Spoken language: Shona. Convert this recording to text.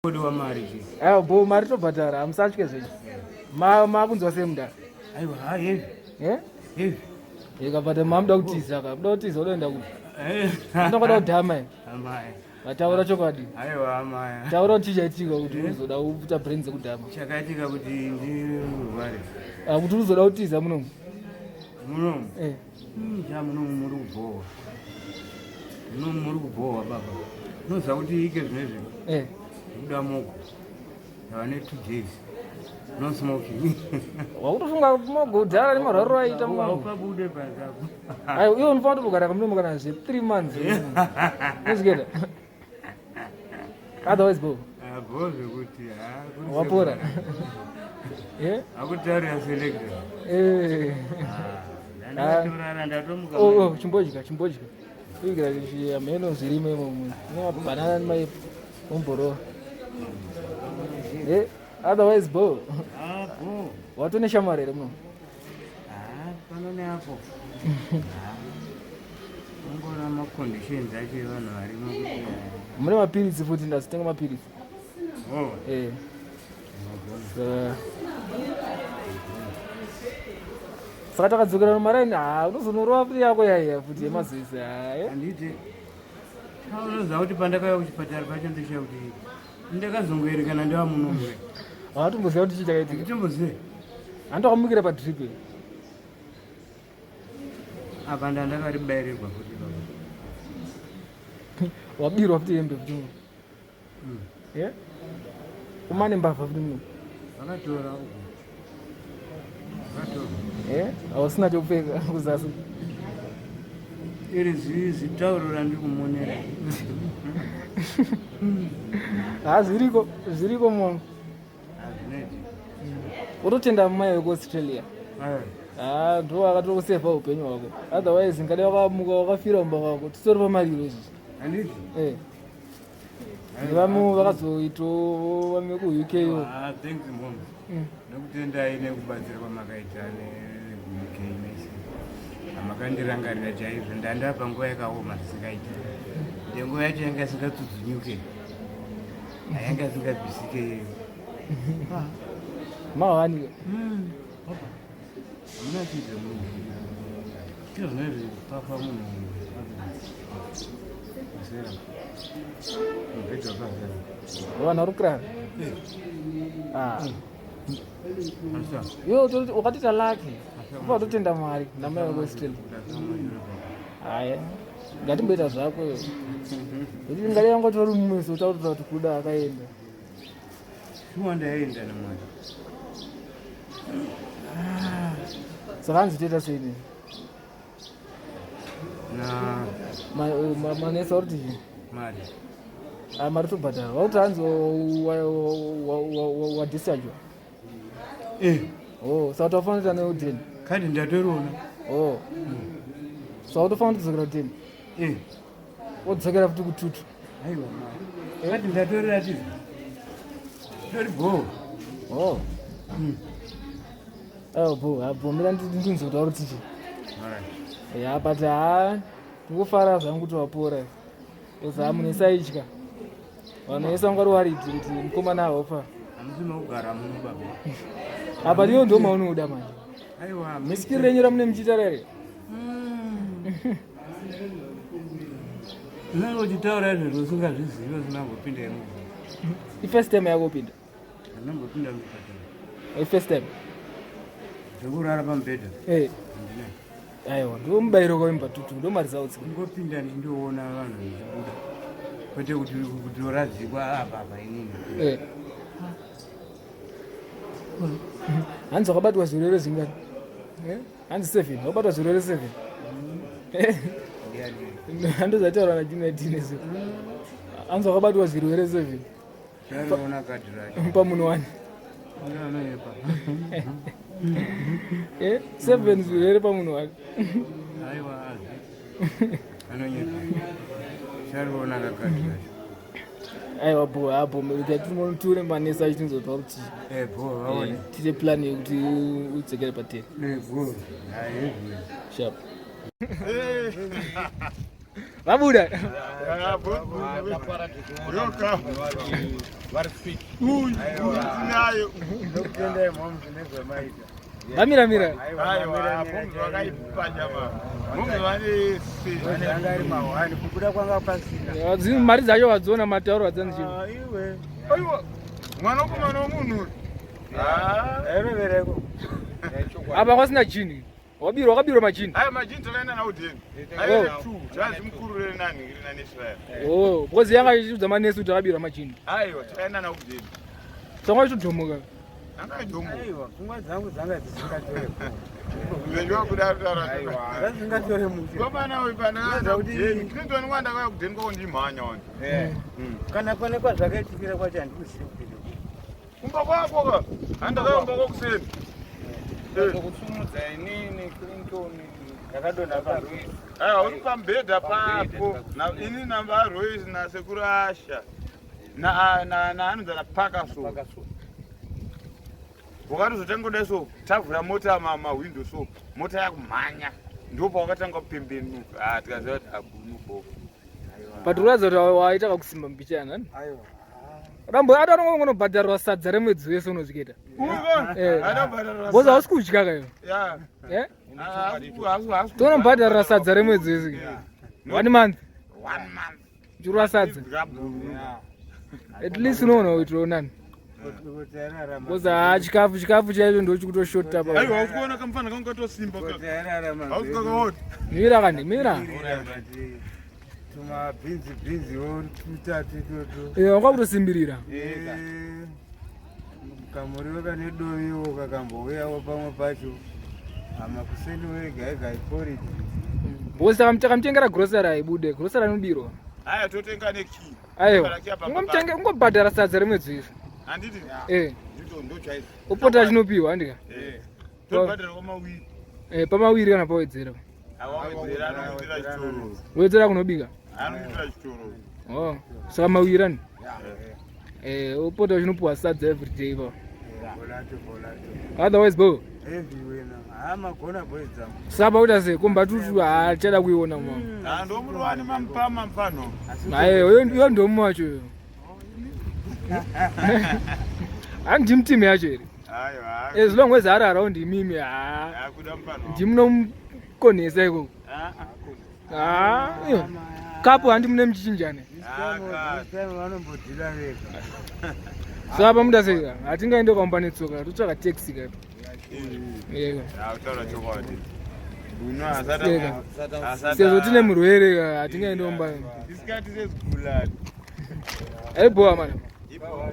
Kodiwa mari zve. Aiwa bo mari tobhadhara hamusatye zvenyu. Ma makunzwa sei mudhara? Aiwa ha heavy. Eh? Heavy. Ikabhadhara mamuda kutiza ka. Muda kutiza unoenda kupi? Eh. Unoda kudhama here? Amai. Vataura chokwadi. Aiwa amai. Taura kuti chaitika kuti uzoda kuita brain dzekudhama. Chakaitika kuti ndirware. Ah, kuti uzoda kutiza munomu. Munomu. Eh. Ja munomu muri kubhowa. Munomu muri kubhowa baba. Unoziva kuti ike zvinezvi. Eh. Kuda mogo. Ndava ne 2 days. No smoking. Wakutofunga mogo kudhara nemarwariro aita mogo. Haupabude panze apo. Aiwa iwe unofanira kutogara kamunomu kana zve 3 months. Unozviketa. Otherwise bo. Ah, bo zvekuti ah, kuri Wapora. Eh? Akutaurira selector. Eh. Ah, ndatorara ndatomuka. Oh, oh, chimbodya, chimbodya. Kuigira hameno zvirimo imomo. Nemabhanana nemaomboroa. Eh, otherwise bo. Ah, bo. Watone shamwari here muno? Ah, pano neapo. Ungoona maconditions acho evanhu varimo kuti Mune mapiritsi futi ndazitenga mapiritsi. oh, Eh. Saka saka takadzokera mumaraini ha unozonorova futi yako yaiya futi yemazizi haya handiti unoziva kuti pandakauya kuchipatara pacho ndoshaa kuti ndakazongoerekana ndava muno mure hawatomboziva kuti chii chakaitika nditombozive handokamukira padrip here apa ndandakaribayirirwa futi baba wabirwa futi hembe futi muno ye umane mbavha futi muno vakatora uko vakatora ye hausina chekupfeka kuzasi iri zitauro randiri kumonera ha zviriko zviriko muwangu hazvinoiti utotenda mai vekuaustralia ha ndo akatokusevha upenyu hwako otherwise ngade wakamuka wakafira mumba kwako titori pamariro izvizvi handiti Eh. Vamwe vakazoitawo vamwe kuUK yo. Ah, thanks mom nokutendai nekubatsira kwamakaita nekuUK mese amakandirangarira chaizvo ndandapa nguva yakaoma zvisingaiti ndenguva yacho yanga isingatsudzunयुke yanga isingabvisike iyeyo Mahwani. hamuna chize munhu chiro zvinezvi pafa munhu asera mubhedha wakazara Vanhu vari kurara. Ah. asa Iwe wakatoita lucky. Ufa Mwari namai vako Australia. Haya. Ngatimboita zvako iwe. Kuti ngade vanga tori mumwe utaura kuti kuda akaenda. shuwa ndaenda namwari Saka hanzi toita sei nini? na Manesa uri kuti chii? mari Ah, mari tobhadhara. Vakuti hanzi wadischargewa. Eh, Oh, saka tofanira kuita neudeni. kadhi ndatoriona Oh. Saka utofanira kudzokera kudeni. Eh, Wodzokera futi kututu. aiwa mari kadhi ndatoriratidza tori bho Oh. Oh, bo, abo mira ndinzwe kuti vari kuti chii. Alright. Ya, but ha, ndingofara zvangu kuti wapora. Because ha munhu isaitya. Vanhu vese vanga vari worried kuti mukomana ahofa. Hamusi makugara muno baba. Apa ndiyo ndo maunoda manje. Aiwa Misikiri renyu ramune muchiita rere. Unenge uchitaura izvozvo usingazvizivi usingambopinda imomo. Ifirst time yako kupinda. Andambopinda muchipatara. Ifirst time. Zvekurara pamubhedha. Eh. Handina. Aiwa, ndiwo mubayiro kwaimba tutu, ndo maresults. Ndingopinda ndindoona vanhu vachibuda. Kwete kuti kuti oradzikwa apa apa inini. Eh. Hanzi wakabatwa zvirwere zvingani? Eh? Hanzi 7, wakabatwa zvirwere 7. Eh. Ndiani? Handozvataura naJunior Dines. Hanzi wakabatwa zvirwere 7 Chariona kadhi racho. pamunhu wani. Anoyepa. Eh, 7 zvirwere pamunhu wani. Aiwa azvi. Anonyepa. Chariona kakadhi racho. Aiwa bo, abo ture manesi achinzotwa kuti Eh bho vaone. tite plan yekuti udzokere pateni. Eh bho. Hayi. Sharp. Vabuda. Vamira mira. Mari dzacho vadziona matauro vadzanzi. Mwanakomana wemunhu. Apa kwasina jini. Wabirwa wakabirwa majini. Ayo majini takaenda nawo deni. Ayo two. Zvazi mukuru rere nani riri nani Israel. Oh, because yanga ichiudza manesi kuti akabirwa majini. Aiwa takaenda nawo deni. Sanga ichidhomoka. Anga idhomo. Aiwa, pfungwa dzangu dzanga dzisingatore Zvendiwa kudaro taura. Dzasingatore mushe. Komana uyu pana ana kudeni. Clinton wanda akauya kudeni kwako ndimhanya wani. Kana pane kwazvakaitikira kwacho handikuzivi kuenda. Kumba kwako ka. Handakauya kumba kwako kuseni. Kutsumudza inini Clinton Ndakadonha parwizi. Aiwa uri pamubhedha pako. Ini namba Royce nasekuru Asha. Na na na anonzi ana Pakaso. Wakatozotanga kudai so tavhura mota mahwindo so mota yakumhanya ndipo wakatanga kupembenuka. Ah tikaziva kuti abunu bo. But uratidza kuti waita kakusimba mbichana. Aiwa. Rambo ati anongonobhadharirwa sadza remwedzi wese unozvikuita. Eh. Because hausi kudya kayo. Yeah. Eh? Haasi Tonobhadharira sadza remwedzi wese. One month. One month. Chirwa sadza. At least unoona kuitirawo nani. Kuti ararama. Because haa chikafu chikafu chaicho ndochikutoshota pa. Aiwa ukuona kamfana kangu katosimba ka. Kuti ararama. Hausi kakaona. Mira kani, mira. Tumabhinzi bhinziwo tutatu itoto. Eh, wanga kutosimbirira. Eh, kamuriwo kane doviwo kakambouyawo pamwe pacho amakuseni wega ega iporiji. Because takamutengera grocery aibude, grocery anobirwa. Aya totenga nekey. Aiwa. Ungomutenge ungobhadhara sadza remwedzi wese. Handiti? Eh, Ndito ndo chaizvo. upota achinopiwa handika. Eh. Tobhadhara kwamawiri. Eh, pamawiri kana pawedzera. Awawedzera anomuitira chitoro. Wedzera kunobika. Anomuitira chitoro. Oh, saka mawiri ani? Eh, upota uchinopiwa sadza every day pa. Bolato bolato. Otherwise bo. Heavy wena. Hamagona boys dzangu. Saba kuita sei kumba tutu haachada kuiona mama. Ah ndomuruwani mamupama mfano. Aye, iyo ndomu wacho iyo. Handi mutimu yacho here. Aiwa. As long as ari around imimi haa. Akuda mfano. Ndimunomukonesa ikoko. Ah. Ah, iyo. Kapu handi mune muchichinjane. This time vanombodhila vega. Saka pamuda sei? Hatingaende kwamba netsoka, totsvaka taxi ka. Yeka. Ah utaura chokwadi. Bruno Yeka. asati Sezvo tine murwere ka, hatingaende kumba. Isikati sezigulani. Aibowa mana. Ipo.